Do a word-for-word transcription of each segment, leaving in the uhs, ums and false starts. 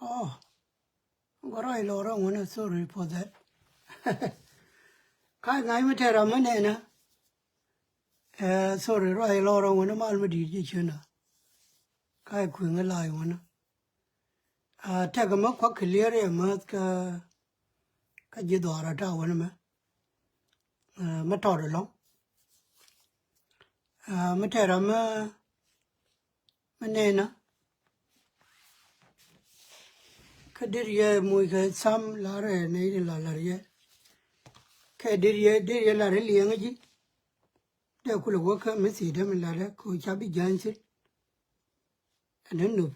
Oh, gɔrɔ ilɔrɔ ŋuɔnɛ, sorry for that. Ka ŋa̱c mi tɛra mi nɛnɛ. Eh, sorry, rɔ ilɔrɔ ŋuɔnɛ mal mi di̱i̱t ji̱ ciöna. Ka kui̱ ŋä la ŋuɔnɛ. Ah, tɛk mi kuak clear ɛ mäth kä, kä ji̱ dhɔaarä ta wänɛ mɛ. Ah, mi tɔt ɛlɔ̱ŋ. Ah, mi tɛra mi, mi nɛnä. Kä deri yɛ muc kɛ sam lar ɛ nɛy ni la lar yɛ. Kɛ deri yɛ, deri yɛ lar ɛ liɛŋä ji̱. Dee kulɛ wä kä mi thiecdä mi lar ɛ kɛ ca bi ja̱ny thi̱n. Ɛn ni nop.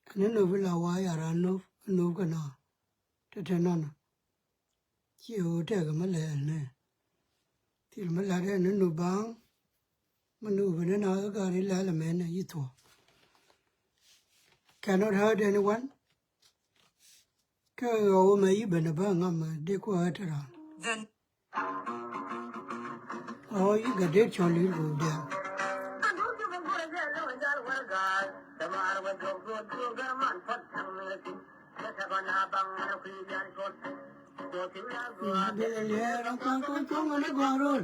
Ɛn ni nop ila wa yara nop, nop kɛ na. Te te nɔnɔ. Ci ɣöö tɛkɛ mi lɛɛl nɛ. Thil mi lat ɛn ni nop baŋ. Mi nop ni na ɣä gari lɛɛl ɛmɛn ɛ yi thuɔ. Cannot hurt anyone. Kä ɣöö mɛ yi ben ɛ bä ŋam ɛ dee ku hurt ɛ raan. Ɣöö yi gɛ dee cɔl yi go̱o̱k diaal. Bɛl ɛ liɛɛr ɔ kɔn kɔn cuɔ̱ŋ ɛ ni gɔ̱a̱r ro̱l.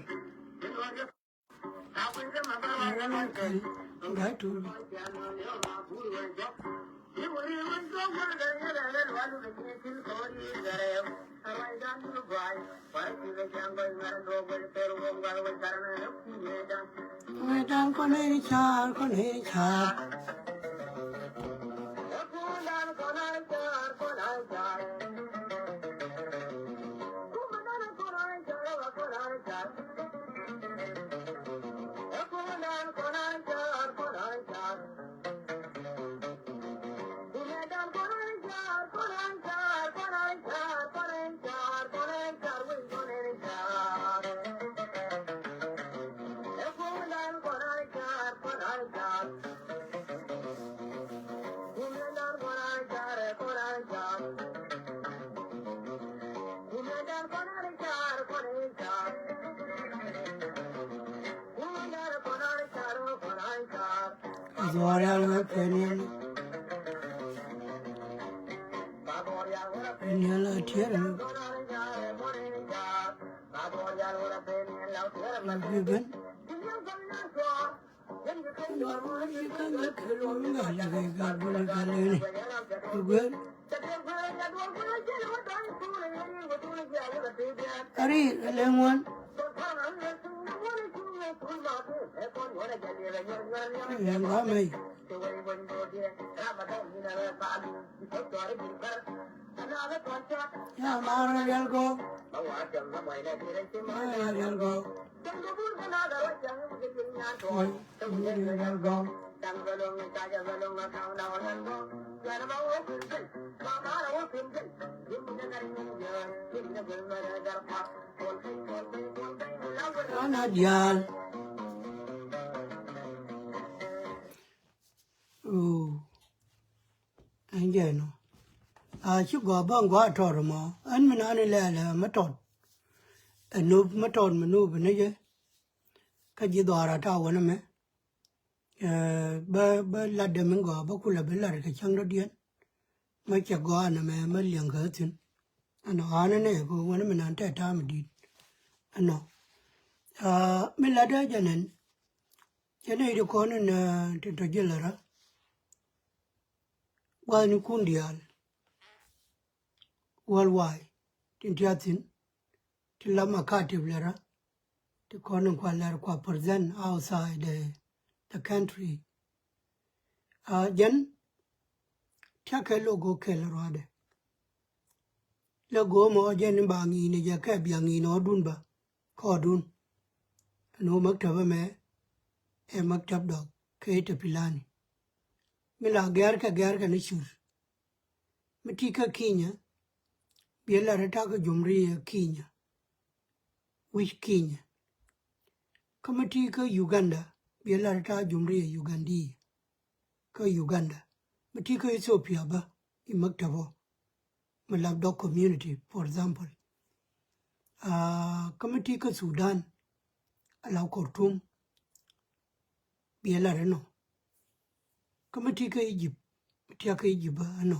Wee dan kɔn ɛ ni ca̱a̱r, kɔn ɛ ni ca̱a̱r. Dhɔrial wä peniel. Peniel a tier mi. Bi ben. Ari, ɛlɛ ŋuan. Ɛlɛ ŋuan mɛ. Ya mar rial gɔw. Mar rial gɔw. Ana diaal. Uu. Ɛn jɛ nɔ. A ci gɔaa bä ŋuan tɔt mɔ. Ɛn mi nani lɛlɛ mi tɔt. Ɛ nop mi tɔt mi nop ni jɛ. Kä ji̱ dhɔaar a ta̱a̱ wänä mɛ. Ɛ, bä, bä latdɛ min gɔaa bä kulɛ bi lat kɛ cäŋ dɔ̱diɛn. Mä cɛ gɔaa nɛmɛ mä liɛŋ kɛ thi̱n. Ɛnɔ ɣa̱a̱n ɛnɛ kɛ ɣöö wänä min an tɛ ta̱a̱ mi di̱i̱t. Ɛnɔ. Aa, mi latdä jɛ nɛn. Cɛ nɛy ti kɔn in, ɛ, tin tɔ ji̱ lärä. Gua̱thnikun diaal. Worldwide. Tin tia̱ thi̱n. Ti la makatib lɛ rɔ. Ti kɔn in kua lɛr kua present outside the, the country. A jɛn tiakɛ logo kɛl ruadɛ. Logo mɔ jɛn in ba ŋi̱i̱n jɛ kɛ bia ŋi̱i̱n ɔ dun ba kɔɔdun. Ɛn ɣöö maktab ɛmɛ ɛ maktab dɔk kɛ ite pilani. Mi la gɛr kɛ gɛr kɛ ni cur. Mi ti kä Kenya, biɛ la ri ta̱kä jumriya Kenya. Wi̱c Kenya. Kä mi ti kä Uganda, biɛ la ri ta̱kä jumriya Uganda. Kä Uganda. Mi ti kä Ethiopia bä, i maktab ɔ. Mi la dɔk community, for example. Aa, kä mi ti kä Sudan, a la Khartoum. Biɛ lar ɛnɔ. Kä mi ti kä Egypt, mi ti kä Egypt bä ɛnɔ.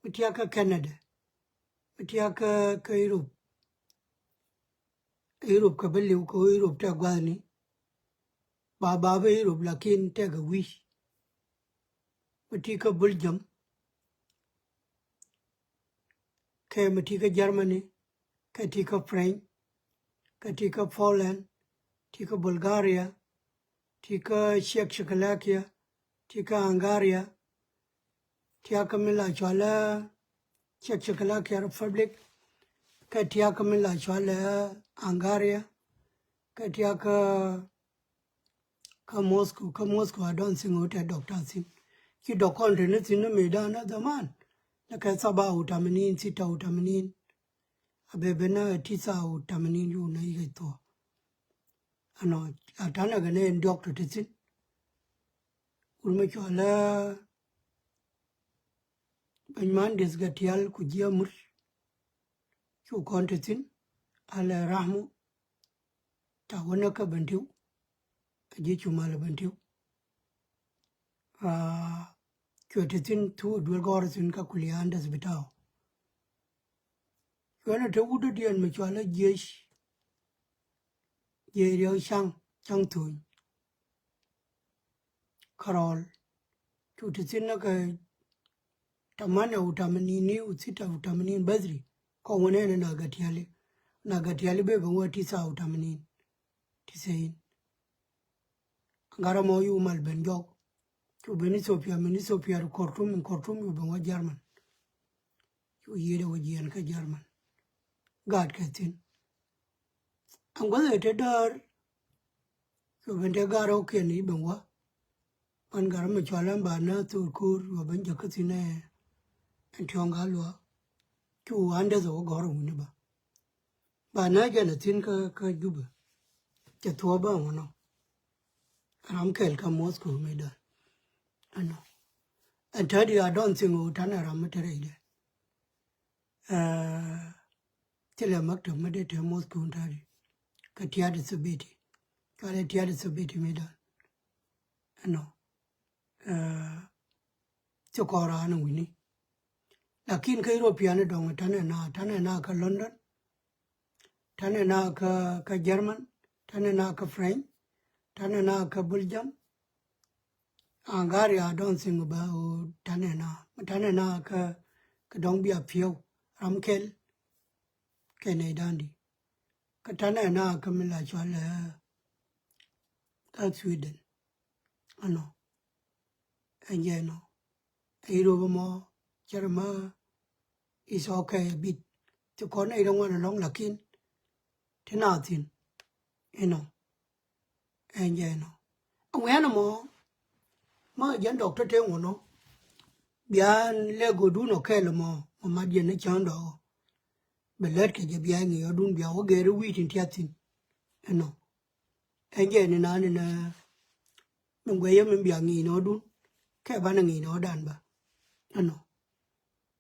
Mi ti kä Canada, mi ti kä, kä Europe. Europe kɛ bä liw kɛ Europe tɛ gua̱thni. Ba ba bä Europe lakin tɛ kɛ wi̱i̱. Mi ti kä Belgium, kɛ mi ti kä Germany, kɛ ti kä French, kɛ ti kä Poland, ti kä Bulgaria, ti kä Czechoslovakia, ti kä Hungary, ti kä mi la cɔalɛ Czechoslovakia Republic, kɛ ti kä mi la cɔalɛ Hungary, kɛ ti kä kä Moscow, kä Moscow I don't think ɣöö tɛ dɔk ta̱a̱ thi̱n. Ci dɔk kɔn te ni thi̱n ni mëëdan a dhaman. Lɛ kɛ saba u tamanin, sita u tamanin. A bɛ ben ni tisa u tamanin yu ni yikɛ thuɔ̱k. Ɛnɔ, a ta̱nɛ kɛ ni ɛn diɔk tɔ te thi̱n. Wut mi cɔalɛ Bɛny Mandis Gatial ku jiɛ mur. Cu kɔn te thi̱n, a lɛ rahmu. Ca wä näk kä Bentiu. A ji̱ cu mal Bentiu. Aa, cuɛ te thi̱n thu duel gɔr thi̱n kä kuliandes bitao. Cuɛ ni te wut dɔ̱diɛn mi cɔalɛ jiec. Jiec riɛk caŋ, caŋ thuny. Kärɔl. Cu te thi̱n ni kɛ tamania u tamanini u sita u tamanin bäthri. Kɔn wä nɛn na Gatiali. Na Gatiali bɛ ben wä tisa u tamanin. Tisain. Gat ɛmɔ yu mal ben jɔk. Cu ben Ethiopia, min Ethiopia ri Khartoum, min Khartoum yu ben wä German. Cu yiëëdɛ wä jiɛn kä German. Gat kɛ thi̱n. Ɛn guäth ɛ te däär. Cu ben te gat rɔ̱kiɛn i̱ ben wä. Ban gat mi cɔal ɛn ba nä thok ko̱o̱r wä ben jäk kä thi̱n ɛ. Ɛn tiɔ̱ŋ gat luaak. Cu an deth ɛ wä gɔ̱r ɛ wi̱ni ba. Ba nä jɛn ɛ thi̱n kä, kä Jubɛ. Cɛ thuɔ̱ɔ̱p bä ŋuɔ̱nɔ. Ram kɛl kä Moscow mi däär. Ɛnɔ. Ɛn tädi I don't think ɣöö ta̱nɛ ram mi te rɛydɛ. Ɛ, thilɛ maktab mi dee te Moscow ta̱di. Kä tia̱a̱di Soviet. Cualɛ tia̱a̱di Soviet mi däär. Ɛnɔ. Ɛ, ci kɔn raan wi̱ni. Lakin kä European dɔ̱ŋ ta̱nɛ na, ta̱nɛ na kä London. Ta̱nɛ na kä, kä German. Ta̱nɛ na kä French. Ta̱nɛ na kä Belgium. Hungary I don't think ba o ta̱nɛ na. Ta̱nɛ na kä, kä dɔ̱ŋ bia piɛw. Ram kɛl. Kɛ nɛy da̱a̱n di. Kä ta̱nɛ na kä mi la cɔal ɛ, ɛ Sweden. Ɛnɔ. Ɛn jɛ ɛnɔ. Ɛ Europe ɛmɔ cɛ rɛ mä is okay a bit. Ti kɔn nɛy rɛ ŋuan ɛlɔ̱ŋ lakin ti na thi̱n. Ɛnɔ. Ɛn jɛ ɛnɔ. Ɛŋuɛn ɛmɔ mä jɛn dɔktɔr te ŋuɔnɔ. Bia lɛ go̱dun ɔ kɛl ɛmɔ mɔ mat jɛn ni cäŋ dɔɔk. Bɛ lät kɛ jɛ bia ŋi̱i̱c ɔdun bia wä gɛr i̱ wi̱i̱ tin tiath thi̱n. Ɛnɔ. Ɛn jɛ ni naan ni nɛ min guɛyä min bia ŋi̱i̱c ni ɔdun. Kɛ banɛ ŋi̱i̱c ni ɔdan bä. Ɛnɔ.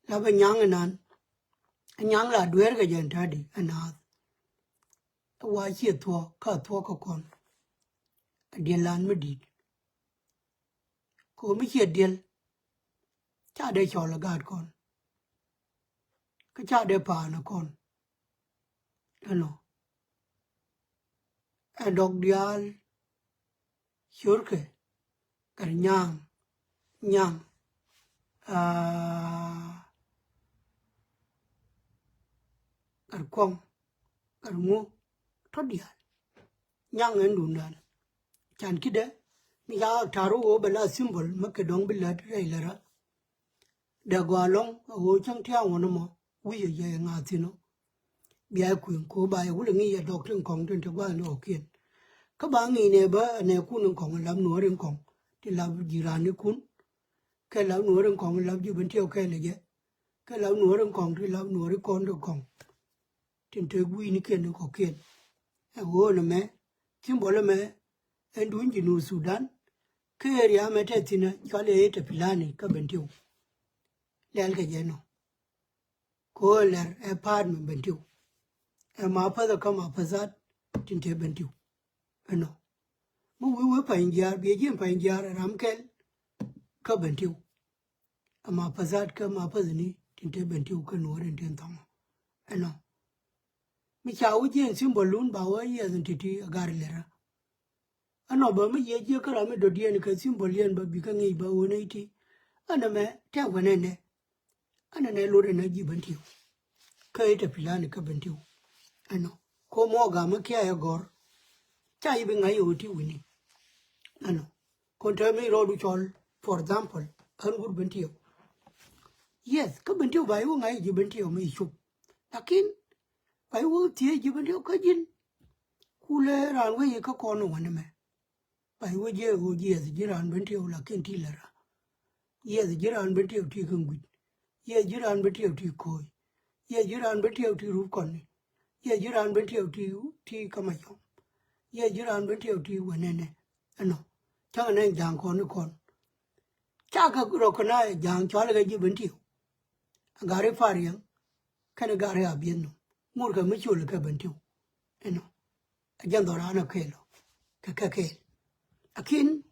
La bɛ nyaŋ inan. Nyaŋ la dueer kɛ jɛ in ta̱di ɛ naath. Ɛ wa ciɛ thuɔ̱k kä thuɔ̱k kä kɔn. Ɛ diɛl lan mi di̱i̱t. Kɛ ɣöö mi ciɛ diɛl. Ca dee cɔl ɛ gaat kɔn. Kä ca dee pa̱a̱n ɛ kɔn. Ɛnɔ. Ɛ dɔk diaal. Ciörkɛ. Gat nyaŋ. Nyaŋ. Aa, gat kuɔŋ. Gat ŋu. Tɔ diaal. Nyaŋ ɛn dundan. Can kidɛ. Mi ca ta̱r wä bɛ la symbol. Mä kɛ dɔ̱ŋ bi lät rɛy lät rä. Dee gɔaa ɛlɔ̱ŋ a ɣöö cäŋ tia̱a̱ŋ wä ni mɔ wi̱cɛ jɛ ŋa̱a̱ thi̱n ɔ. Bia kui̱n ko̱ ba yɛ wulɛ ŋi̱i̱c yɛ dɔk tin kɔ̱ŋ tin te gua̱a̱th ni ɣɔ̱kiɛn. Kä ba ŋi̱i̱c nɛ bä nɛ kun in kɔ̱ŋ in lap nuɔ̱ɔ̱r in kɔ̱ŋ ti lap ji̱ raan ni kun. Kɛ lap nuɔ̱ɔ̱r in kɔ̱ŋ in lap ji̱ ben tiɛw kɛɛl ɛ jɛ. Kɛ lap nuɔ̱ɔ̱r in kɔ̱ŋ ti lap nuɔ̱ɔ̱r in kɔn ti kɔ̱ŋ. Tin te gui̱i̱nikiɛn ni kɔ̱kiɛn. Ɛ ɣöö nɛmɛ, ki̱n bɔl ɛmɛ, ɛn duny ji̱ Nuth Sudan, kä area mɛ tɛ thi̱n ɛ, cɔal ɛ ete Pilani kä Bentiu. Lɛl kɛ jɛ nɔ. Kɛ ɣöö lɛr ɛ pa̱a̱t mi Bentiu. Ɛ ma päth ɛ kä ma päth that, tin te Bentiu. Ɛnɔ. Mi wi̱i̱ wee pa̱ny jiaar, biɛ ji̱n pa̱ny jiaar ɛ ram kɛl kä Bentiu. Ama pa̱that kä ma pa̱thni tin te Bentiu kä Nuɔ̱ɔ̱r in tin thɔŋ. Ɛnɔ. Mi ca wä jiɛn symbol lun ba wä yiɛth in ti̱ti̱ a gar lɛrä. Ɛnɔ bä mi yiɛ jiɛ kä ram mi dɔ̱diɛn kɛ symbol yɛn bä bikɛ ŋi̱i̱c bä wä nɛy ti. Ɛnɔ mɛ tɛk wä nɛnɛ. Ɛnɔ nɛ lot ɛnɔ ji̱ Bentiu. Kä i̱ te plan kä Bentiu. Ɛnɔ ko mɔ gam mi kia yɛ gɔr. Ca yi bi ŋa̱c yɛ wä ti wi̱ni. Ɛnɔ. Kɔn te mi rɔɔdu cɔl, for example, ɣän wut Bentiu. Yes, kä Bentiu ba iwä ŋa̱c ji̱ Bentiu mi icup. Lakin ba iwä thiec ji̱ Bentiu kä ji̱n. Kulɛ raan wec ikä kɔn wä ni mɛ. Ba iwä jiɛ wä jiɛth ji̱ raan Bentiu lakin ti lɛ ra. Yiɛth ji̱ raan Bentiu ti kä ŋui̱t. Yiɛth ji̱ raan Bentiu ti ko̱o̱c. Yiɛth ji̱ raan Bentiu ti rup kɔn ni. Yiɛth ji̱ raan Bentiu ti, ti kä ma cɔm. Yiɛth ji̱ raan Bentiu ti wä nɛnɛ. Ɛnɔ. Cäŋ nɛ ja̱a̱ŋ kɔn ni kɔn. Ca kɛ rɔ kɛ na ja̱a̱ŋ cɔal kɛ ji̱ Bentiu. Gari Pariɛŋ. Kɛn gari a biɛn nɔ. Ŋur kɛ mi col kɛ Bentiu. Ɛnɔ. A jɛn dhɔran a kɛɛl ɔ. Kɛ kɛ kɛɛl. Lakin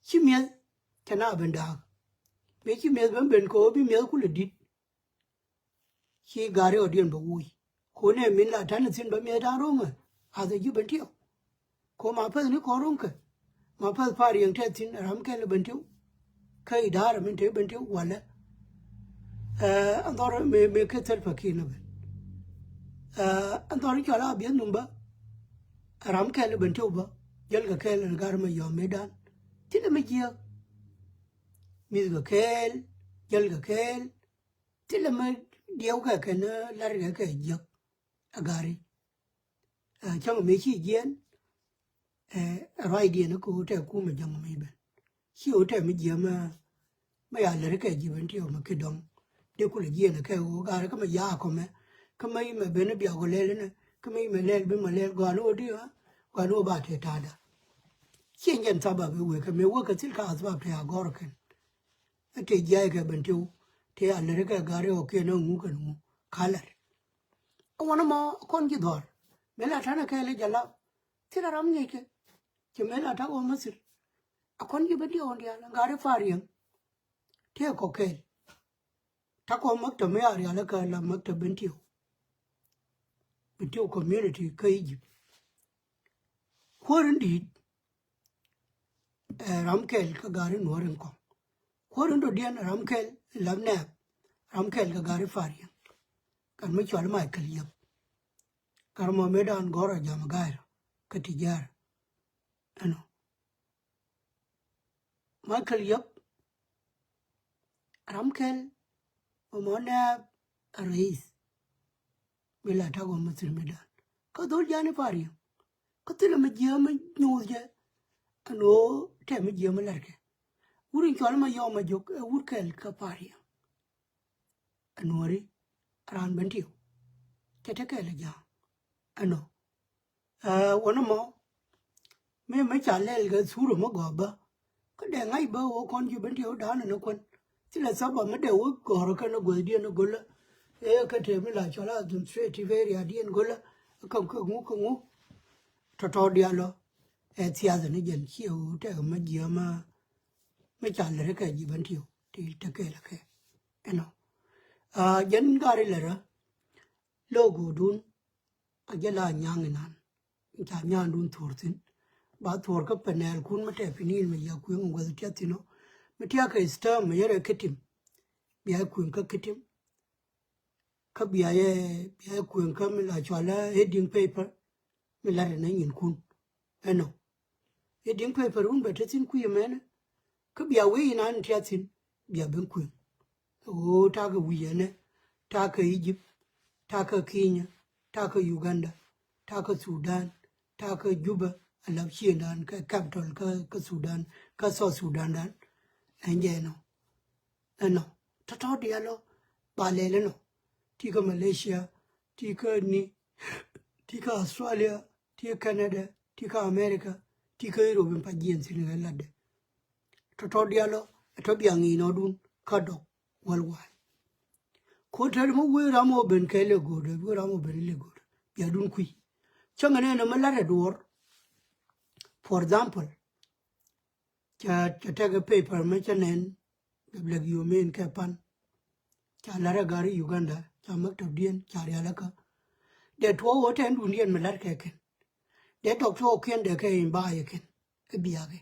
ci miɛth cɛ na ben daak. Mëë ci miɛth ben ben kɛ ɣöö bi miɛth kulɛ di̱t. Ci gari ɔ diɛn bɛ wuc. Ko nɛ min la ta̱n thi̱n bä miɛth da̱a̱n ro̱ŋɛ. Athɛ ji̱ Bentiu. Ko ma päth ni kɔn ro̱ŋkɛ. Ma päth Pariɛŋ tɛ thi̱n ram kɛl Bentiu. Kä idaarɛ min te Bentiu walɛ. Ɛn dhɔr mëë mëë kä thil paki̱n ɔ ben. Ɛn dhɔr cɔl a biɛth num bä. Ram kɛl Bentiu bä. Jäl kɛ kɛl ɛn gar mɛ yɔm mëë dan. Thilɛ mi jiääk. Mi̱th kɛ kɛɛl, jäl kɛ kɛɛl. Thilɛ mi diɛw kɛ kɛn lar kɛ kɛ jiäk. A gari. Ɛ cäŋ mëë ci jiɛn. Ɛ ruacdiɛn kä ɣöö tɛ kumɛ jäŋ mi ben. Ci ɣöö tɛ mi jiämɛ. Mi ya lär kɛ ji̱ Bentiu mi ki dɔŋ. Dee kulɛ jiɛn kɛ ɣöö gari kä mi yaa kɔmɛ. Kä mi mɛ ben biak ɣöö lɛl inɛ. Kä mi mɛ lɛl bi mɛ lɛl gɔaa ni ɣöö di ɣä. Gɔaa ni ɣöö ba tɛ ta̱a̱da. Ciɛn jɛn thabab i̱ wekɛ mëë wekɛ thil ka a thabab tɛ a gɔr kɛn. Ɛ tëë jiac kɛ Bentiu tëë a lät kɛ gari ɔ kiɛn ɛ ŋu kɛn ŋu ka lät. Ɛ wänä mɔ kɔn ji̱ dhɔr mëë la ta̱nɛ kɛɛl i̱ jɛ la thilɛ ram ŋi̱i̱ckɛ. Cɛ mëë la ta̱k ɔ Mithir. A kɔn ji̱ Bentiu ɣän diaal ɛ gari Pariɛŋ. Tëë kɔ kɛɛl ta̱k ɔ maktab mëë a rial ɛ kɛ la maktab Bentiu. Bentiu community kä Egypt. Kuäär in di̱i̱t. Ɛ ram kɛl kä gari Nuɔ̱ɔ̱r in kɔŋ. Kuäär in dɔ̱diɛn ram kɛl in la̱p nɛɛk. Ram kɛl kä gari Pariɛŋ. Gat mi cɔal Michael Yep. Gat mɔ mëë dan gɔ̱r a jam ga̱a̱r kä ti jäär. Ɛnɔ. Michael Yep. Ram kɛl mɔ mɔ nɛɛk a reis. Bi la tak ɣɔm mi thil mi dan kä dhol jani Pariɛŋ. Kä thilɛ mi jiääm mi nyuuth jɛ. Ɛn ɣöö tɛm mi jiääm mi latkɛ. Wur in cual ma yɔm ma jok ɛ wur kɛl kä Pariɛŋ. Ɛ Nuɔri raan Bentiu. Cɛ te kɛl ɛ ja̱a̱ŋ ɛnɔ. Ɛ wänä mɔ mi mi ca lɛl kɛ thurä mi gɔaa bä. Kä dee ŋa̱c bä wä kɔn ji̱ Bentiu da̱a̱n ni kuän. Thilɛ thabab mi dee wä gɔ̱rä kɛn guäthdiɛn ni go̱lä. Ëë kä tëë mi la cɔl administrative area diɛn go̱lä. Kä kä ŋu kä ŋu. Tɔ̱tɔ̱ diaal ɔ ɛ thiath ni jɛn ciɛ wä tɛk mi jiääm mi ca lät kɛ ji̱ Bentiu ti te kɛɛl kɛ. Ɛnɔ. Jɛn gari lät rä. Lo̱o̱ go̱o̱dun. A jɛ la nyaŋ inan. Ca nyandun thuɔ̱ɔ̱r thi̱n. Ba thuɔ̱ɔ̱r kä pɛnɛɛl kun mi tɛɛ pinin mi ya kueŋ in guäth tiath thi̱n ɔ. Mi tiakä stamp mi yɛrɛ kitim. Bia kueŋ kä kitim. Kä bia yɛ bia yɛ kueŋ kä mi la cual la heading paper. Mi lat ɛn nyin kun. Ɛnɔ. Heading paper wun bɛ te thi̱n kui̱ ɛmɛnɛ. Kä bia wee inan tiath thi̱n bia ben kueŋ. Ɣöö ta̱a̱ kɛ wi̱i̱ ɛnɛ, ta̱a̱ kɛ Egypt, ta̱a̱ kɛ Kenya, ta̱a̱ kɛ Uganda, ta̱a̱ kɛ Sudan, ta̱a̱ kɛ Juba, a lap ciëëndan kɛ capital kä, kä Sudan, kä South Sudan dan. Ɛn jɛ ɛnɔ. Ɛnɔ. Tɔ̱tɔ̱ diaal ɔ, ba lɛl ɛnɔ. Ti kä Malaysia, ti kä ni, ti kä Australia, ti kä Canada, ti kä America, ti kä Europe in pa jiɛn thi̱n kɛ latdɛ. Tɔ̱tɔ̱ diaal ɔ, ɛ tɔ̱ bia ŋi̱i̱c nɔɔdun kä dɔk worldwide. Ko tɛt mi wee ram ɔ ben kɛ lɛ go̱o̱dɛ, wee ram ɔ ben lɛ go̱o̱dɛ. Bia dun kui̱. Cäŋ ɛn ɛn ɛmɛ lat ɛ duɔ̱ɔ̱r. For example, ca, ca tekɛ paper mi ca nɛn, gɛ blek yomen kɛ pan. Ca lar a gari Uganda, ca maktabdiɛn, ca rialikä. Dee tuɔɔk ɣöö tɛn dundiɛn mi lar kɛ kɛn. Dee tɔk tuɔɔkiɛn dee kɛ in ba yɛ kɛn. I̱ biakɛ.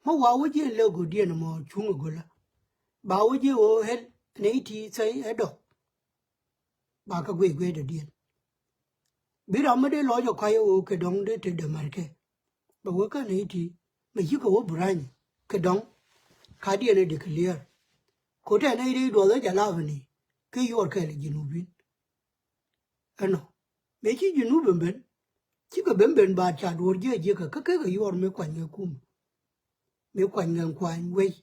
Mi wa wä jiɛn lɛ go̱diɛn mɔ cuŋ a go̱lä. Ba wä jiɛn ɣöö hel nɛy ti thɛy ɛ dɔk. Ba kä guic guic dɔ̱diɛn. Bi ram mi dee lɔc ɛ kɔc ɛ ɣöö kɛ dɔ̱ŋ dee te dämärkɛ. Bɛ wee kä nɛy ti mɛ cikɛ wä burany kɛ dɔ̱ŋ. Kadiɛn ɛ declare. Ko̱tɛ nɛy dee duɔth ɛ jɛ lapä ni kɛ yuɔr kɛɛl ɛ Junubin. Ɛnɔ mëë ci Junub ben ben. Cikɛ ben ben ba ca duɔ̱ɔ̱r jiɛ jiɛkä kä kekɛ yuɔr mëë kuany kɛ kum. Mëë kuany kɛ kuany wec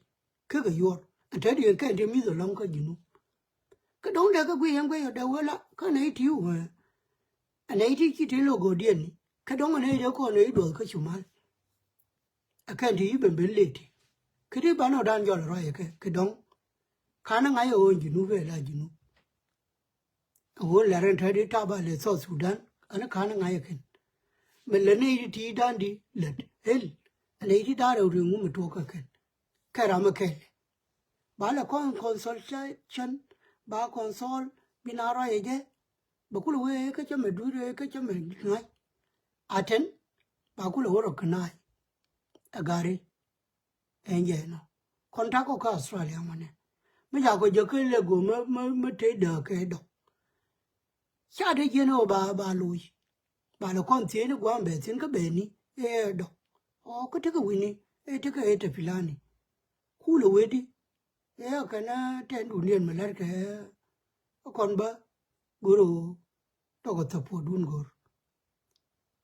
kekɛ yuɔr. Ɛn te diɛn kɛn te mi̱th ɛlɔ̱ŋ kä Junub. Kä dɔ̱ŋ dee kä guic ɛn guic ɔ dee wee la kä nɛy ti wee. Ɛn nɛy ti ci te lo̱k go̱o̱diɛn ni kä dɔ̱ŋ ɛn nɛy dee kɔn nɛy duɔth kä cumal. Ɛ kɛn ti yi ben ben leti kä ti banɔ dan jɔl rɔy ɛ kɛ kɛ dɔ̱ŋ. Ka̱n ɛ ŋa̱c ɛ ɣöö Junub ɛ la Junub. Ɛ ɣöö lɛr ɛn te di taba lɛ South Sudan ɛn ka̱n ɛ ŋa̱c ɛ kɛn. Mɛ lɛ nɛy ti ti dan di lät hel ɛ nɛy ti dan rɛw ri ŋum ɛ tuɔk ɛ kɛn. Kɛ ram ɛ kɛl. Ba lɛ kɔn consultation ba consult bi na rɔy ɛ jɛ. Bɛ kulɛ wee kä cä mɛ duut ɛ kä cä mɛ ŋa̱c. Atɛn ba kulɛ wä rɔ kɛ na̱a̱c. Ɛ gari. Ɛn jɛ nɔ kɔn takɔ kä Australia ŋuanɛ. Mi ca kɔ jɛ kä lɛ go̱o̱m mä mä mä te dääk kɛ dɔk. Ca te jiɛn ɛ ɣöö ba ba loc. Ba lɛ kɔn thiecni gua̱a̱m bɛ thi̱n kä bɛ ni ɛ dɔk. Ɔ kä tekɛ wi̱ni ɛ tekɛ ɛ te pilani. Kulɛ wee di ɛ kɛn ɛ tɛn duniɛn mi lɛr kɛ ɛ kɔn bä go̱r ɛ ɣöö dɔk ɛ thäpuɔdun go̱r.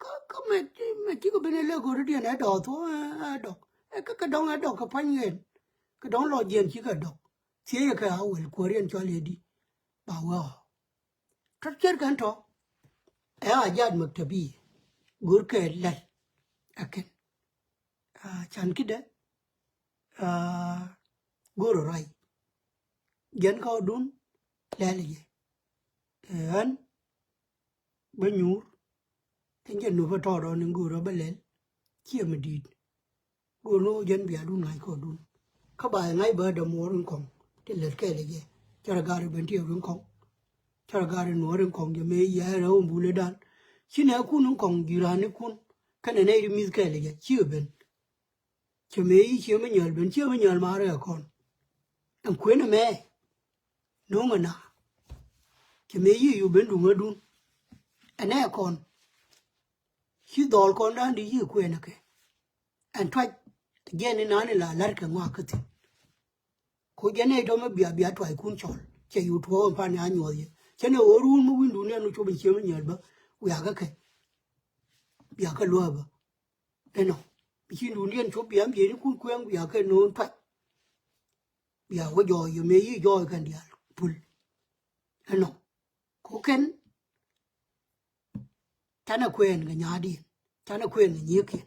Kä kä mɛ mɛ cikɛ ben ɛ lɛ go̱r diɛn ɛ dɔk thuɔ̱k ɛ dɔk ɛ kä kɛ dɔŋ ɛ dɔk kɛ pa̱ny ɣɛn. Kɛ dɔŋ lɔ jiɛn cikɛ dɔk thiecɛ kɛ a wel kuäär yɛn cɔl yɛ di. Ba wee ɔ tɔt ciɛr kɛn tɔ. Ɛ a jaat maktabi go̱r kɛ lɛl ɛ kɛn. Can kidɛ go̱r ray. Jɛn kɔɔdun lɛl jɛ ɣän bä nyuur. Ɛn jɛ nupä tɔɔrɔ ni go̱r bä lɛl ciɛ mi di̱i̱t. Go̱r ni wä jɛn biadun ŋa̱c kɔɔdun kä ba ŋa̱c bä dɛ muɔɔr in kɔŋ ti lät kɛɛl jɛ. Cɛ rɛ gar ben tiɛɛk in kɔŋ. Cɛ rɛ gar in nuɔɔr in kɔŋ jɛ mëë yɛ rɛ wä bulɛ dan. Ci nɛ kun in kɔŋ ji̱ rani kun kɛnɛ nɛ ri mi̱th kɛɛl jɛ ci ben. Cɛ mëë yi ciɛ mi nyäl ben ciɛ mi nyäl maarɛ kɔn. Ɛn kuenɛ mɛ no̱o̱ŋɛ na. Cɛ mëë yi yu ben duŋädun ɛnɛ kɔn. Ci dhɔl kɔn dan di yi kuenɛ kɛ. Ɛn tuac jɛn ni nani la lar kɛ ŋɔak kä thi̱n. Ko jɛn ni tɔmɛ bia bia tuac kun cɔl cɛ yu tuɔɔk ɛn pan ya nyuɔth yɛ cɛ ni ɣöö ruun mi wi̱ndun ni ɛn cop in ciɛ mi nyäl bä wiakä kɛ. Bia kä luäk bä. Ɛnɔ bi ci dun diɛn cop bia mi yeni kun kuɛŋ bia kɛ no̱o̱ŋ tuac. Bia wä jɔɔc yɛ mëë yi jɔɔc kɛn diaal pul. Ɛnɔ ko kɛn. Canɛ kuɛɛn kɛ nya̱a̱diɛn canɛ kuɛɛn kɛ nyiëëkiɛn.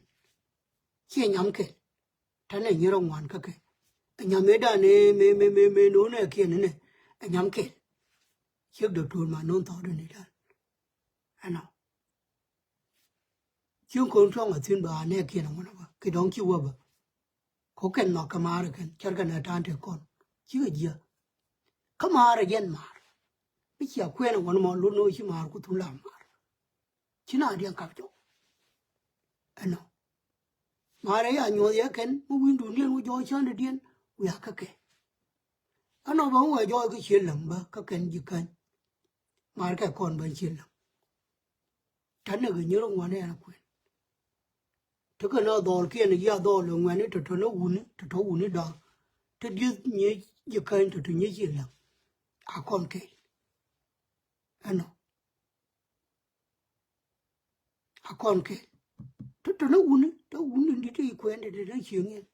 Ciɛ nyam kɛl. Tanɛ nyierɔ ŋuan kä kɛ ɛ nyam mëë dan ëë mëë mëë mëë mëë no̱o̱n ɛ kiɛn inɛ. Ɛ nyam kɛl. Ciek dɔ̱ tuur ma no̱o̱n thɔɔdɛ ni dan. Ɛnɔ. Cieŋ ko̱n tuɔ̱ŋ a thi̱n bä anɛ kiɛn a ŋuan a bä ki dɔ̱ŋ ci wä bä. Ko kɛn nhɔk kɛ maarä kɛn cär kɛn ɛ ta̱a̱n te kɔn cikɛ jiä. Kä maarä jɛn maar. Mi cia kuɛn ɛ ŋuan mɔ lot ni wä ci maar ku thun la maar. Ci na diɛn kap cɔk. Ɛnɔ. Maarä ya nyuɔth yɛ kɛn mi wi̱n dun diɛn wä jɔɔc cändɛ diɛn wiak kä kɛ. Ɛnɔ bä wä jɔɔc kä ciel läŋ bä kä kɛn ji̱ käny. Maarä kɛ kɔn bä ciel läŋ. Tanɛ kɛ nyir ŋuan ɛn kuɛn. Tekɛ nɔ dhɔl kiɛn yia dhɔl ŋuɛni tɔtɔ ni wuni tɔtɔ wuni dɔl. Te dieth nyi ji̱ käny tɔtɔ nyi ciel läŋ. A kɔn kɛl. Ɛnɔ. A kɔn kɛl. Tɔtɔ ni wuni tɔ wuni ni te kuɛn te te cieŋ yɛn.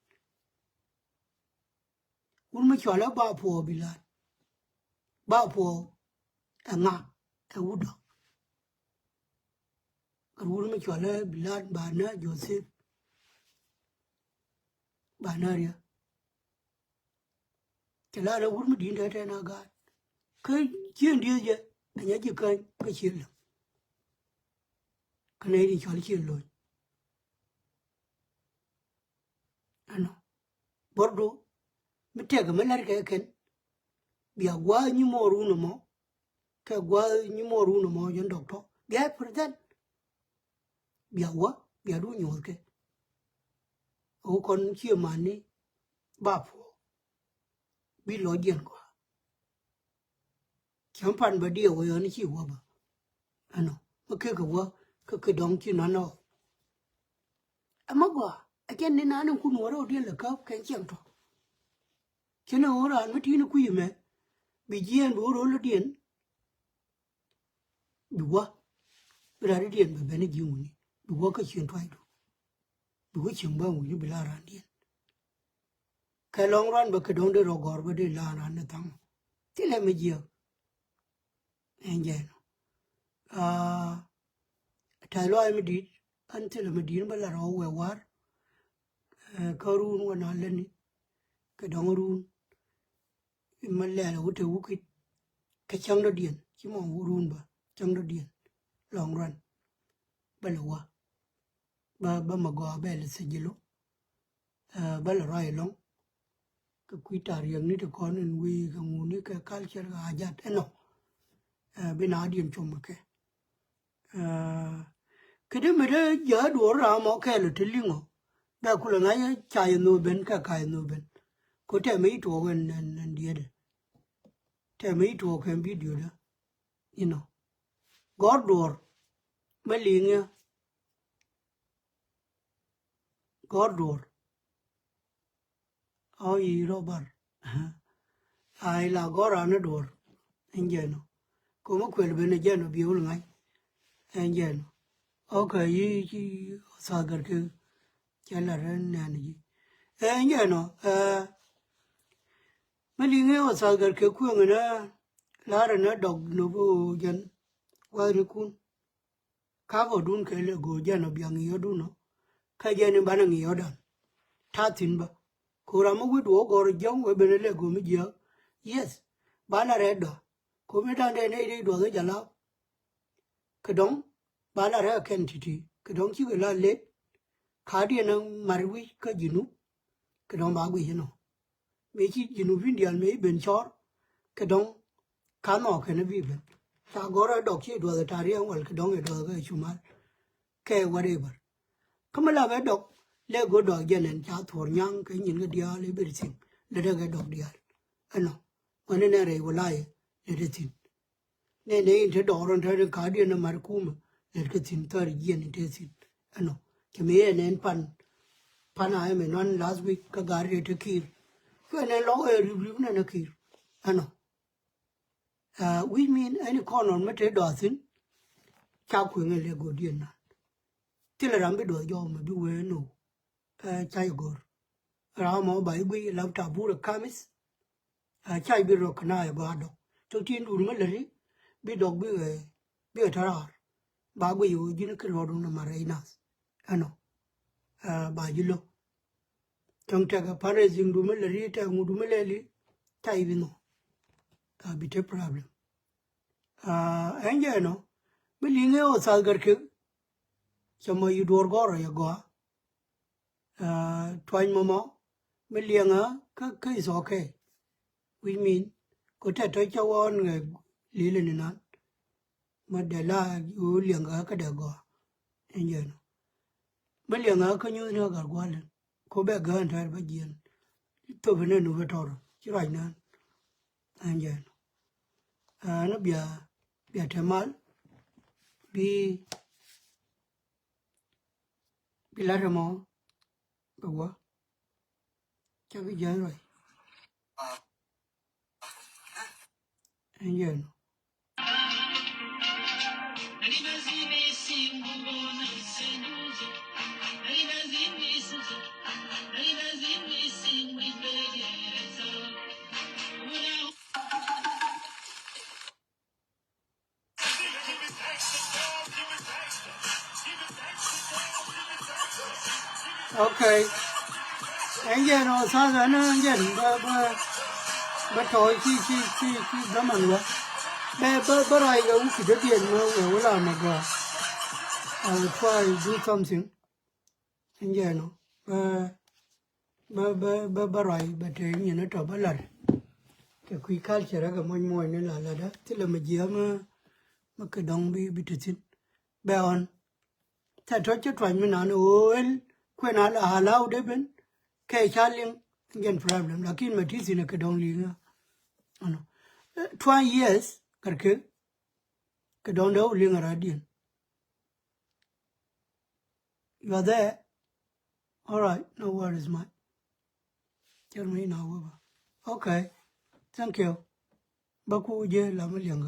Wun mi cɔal ɛ ba puɔ bi lat. Ba puɔ ɛ ŋa ɛ wudɔ. Kɛ wun mi cɔal ɛ bi lat ba na Joseph. Ba na riɛ. Cɛ lat ɛ wun mi di̱i̱n tɛtɛn a gaat. Kä cien dieth jɛ ɛ nya ji̱ käny kä cien läŋ. Kä nɛy di cɔal cien lo̱ny. Gɔrdu mi tɛk mi lɛr kɛ kɛn. Bia gua̱a̱th nyi mɔ run mɔ. Kɛ gua̱a̱th nyi mɔ run mɔ jɛn dɔktɔ. Bia present. Bia wä, bia du nyuɔth kɛ. Ɣöö kɔn cie mani ba puɔ. Bi lɔ jiɛn gɔaa. Cäŋ pan bä diɛ wä yɔn ci wä bä. Ɛnɔ mi kek kɛ wä kä kɛ dɔŋ ci nɔn ɔ. Ɛmɛ gɔaa ɛ cɛn ni naan in kun wä rɛw diɛn lɛ käp kɛn ciɛŋ tɔ. Cɛn ɛ ɣöö raan mi ti̱i̱n kui̱ mɛ bi jiɛɛn bi wä ro̱l diɛn. Bi wä bi raan diɛn bɛ ben ji̱ wuni bi wä kä cien tuaydu. Bi wä cieŋ bä wuni bi la raan diɛn. Kɛ lɔŋ ruan bä kɛ dɔ̱ŋ dee rɔ gɔr bä dee la raan ni thaŋ. Thilɛ mi jiɛ. Ɛn jɛ nɔ. Aa, ta̱y lɔaac mi di̱i̱t, ɛn thilɛ mi di̱i̱t bä la rɔ wɛ war. Ɛ, kä run wä na lätni. Kɛ dɔ̱ŋ run. Mɛ lɛl wä te wukit. Kɛ cäŋ dɔ̱diɛn. Ci mɔ wä run bä. Cäŋ dɔ̱diɛn. Lɔŋ ruan. Bä lɛ wä. Bä, bä mɛ gɔaa bɛ lɛ thijilo. Ɛ, bä lɛ ruac ɛlɔ̱ŋ. Kɛ kui̱ ta̱a̱ riɛkni ti kɔn in wi̱i̱ kɛ ŋuni kɛ culture kɛ ajat ɛnɔ. Ɛ, bi na diɛn com kɛ. Ɛ, kɛ di mi dee jiɛ duɔr ram ɔ kɛɛl ti liŋɔ. Bɛ kulɛ ŋa̱c ca yɛ nhop ben kɛ ka yɛ nhop ben. Ko tɛmɛ i̱ tuɔɔk ɛn, ɛn, ɛn diɛtdɛ. Tɛmɛ i̱ tuɔɔk kɛ video dä. Inɔ. Gɔr duɔr. Mɛ liŋ yɛ. Gɔr duɔr. Ɔ yi rɔ bar. Ai la gɔr anɛ duɔr. Ɛn jɛn ɔ. Komä kuɛl ben ɛ jɛn ɔ bi wul ŋa̱c. Ɛn jɛn ɔ. Ok, yi ci thath gɛr kek. Cɛ lar ɛn nɛn ji̱. Ɛn jɛn ɔ. Ɛ, mi liŋ ɛ ɔ thath gɛr kek kueŋ ɛn ɛ lar ɛn ɛ dɔk nop ɔ jɛn. Wathnikun. Ka gɔdun kɛ lɛ go̱o̱r jɛn ɔ bia ŋi̱i̱cädun ɔ. Kä jɛn in banɛ ŋi̱i̱cädan. Ta̱a̱ thi̱n bä. Ko̱ra mi wi̱i̱du ɔ gɔr jiäŋ wee ben ɛ lɛ go̱o̱r mi jiääk. Yes. Banɛ rɛɛt dɔ̱a̱. Ko̱mi da̱ŋ dee nɛy dee duɔth ɛ jɛ la̱a̱p. Kɛ dɔ̱ŋ banɛ rɛɛt ɛ kɛn ti̱ti̱. Kɛ dɔ̱ŋ cikɛ la let. Ka̱a̱diɛn ɛ mat wi̱c kä ji̱ nu. Kɛ dɔ̱ŋ ba guic inɔ. Mëë ci Junubin diaal mëë ben cɔr kɛ dɔ̱ŋ. Ka nhɔk kɛn bi ben ca gɔr ɛ dɔk ci duɔth ɛ ta̱riɛŋ wal kɛ dɔ̱ŋ ɛ duɔth kɛ cumal. Kɛ whatever. Kä mi la bɛ dɔk lɛ go̱ dɔk jɛn ɛn ca thuɔr nyaŋ kɛ nyin kɛ diaal ɛ ber thiŋ lɛ dee kɛ dɔk diaal. Ɛnɔ wani nɛ rɛy wä layɛ lɛ dee thi̱n. Nɛnɛ in te dɔɔr in te rin ka̱a̱diɛn in mat kumä lɛt kä thi̱n thäär jiɛn in te thi̱n. Ɛnɔ cɛ mi yɛ nɛn pan pan a ɛmɛ nɔn last week kä ga̱r rɛ te ki̱i̱r. Cuɛ nɛn lɔk ɛ rip rip nɛn ɛ ki̱i̱r. Ɛnɔ. Aa, wi̱c min ɛn ikɔn nɔn mi te dɔath thi̱n. Ca kueŋ ɛ lɛ go̱diɛn nan. Thilɛ ram bi duɔth jɔw mɛ bi wee no. Ɛ, ca i̱ go̱r. Ram mɔ ba i̱ guiy lap ta burɛ kamith. Ɛ, ca i̱ bi rɔ kɛ na i̱ gɔaa dɔk. Tɔk tin duur mi läri bi dɔk bi ɛ, bi ɛ tɔ̱ raar. Ba guiy ɣöö ji̱n ki luɔt wun ɛ ma rɛy nath. Ɛnɔ. Ɛ, ba ji̱ lo̱k. Cäŋ tɛkɛ fundraising du mi läri tɛk ŋut du mi lɛli. Ca i̱ bi nhɔ. Ɛ, bi te problem. Ɛ, ɛn jɛ ɛnɔ. Mi liŋ ɛ ɣöö thath gɛr kek. Cɛ mɔ yi duɔr gɔrɔ yɛ gɔaa. Aa, tuany mɔmɔ mi liɛŋä kä, kä is okay. Which mean ko tɛ tɔ cä wɔn ŋɛ lilɛ ni nan. Ma dɛ la yu liɛŋä kä dɛ gɔaa. Ɛn jɛ nɔ. Mi liɛŋä kä nyuth ni kä gat gua̱lɛ ko bɛ gään tɛr bä jiɛn. Thop ni nu bä tɔr ci ruac nan. Ɛn jɛ nɔ. Aa, ni bia, bia tɛ mal bi Bi lat ɛmɔ bɛ wä. Ca bi jiath ruac. Ɛn jɛ nɔ. Okay. Ɛn jɛn ɔ sasa ni ɛn jɛn bä, bä, bä tɔ̱ ci, ci, ci, ci däman wä. Bɛ, bä, bä ruac kɛ wä ki dädiɛn mɛ wä, wä la mɛ gɔaa. I will try do something. Ɛn jɛn ɔ bä, bä bä bä bä ruac bä te nyin tɔ bä lar. Kɛ kui̱ culture kɛ muɔ̱c muɔ̱c ni la ladä thilɛ mɛ jiɛ mɛ mɛ kɛ dɔŋ bi bi te thin. Bɛ ɣɔn tɛ tɔ cɛ tuany mi nan ɣöö el kuɛn a la halau de ben kɛ ca liŋ. Jɛn problem lakin mɛ ti thin kɛ dɔŋ liŋ. Ɛnɔ twenty years kärkɛ kɛ dɔŋ dee wä liŋ a radiɛn. You are there. All right, no worries, man. Tell me now, Weber. Okay, thank you. Bä ku jɛ la mi liɛŋ kä.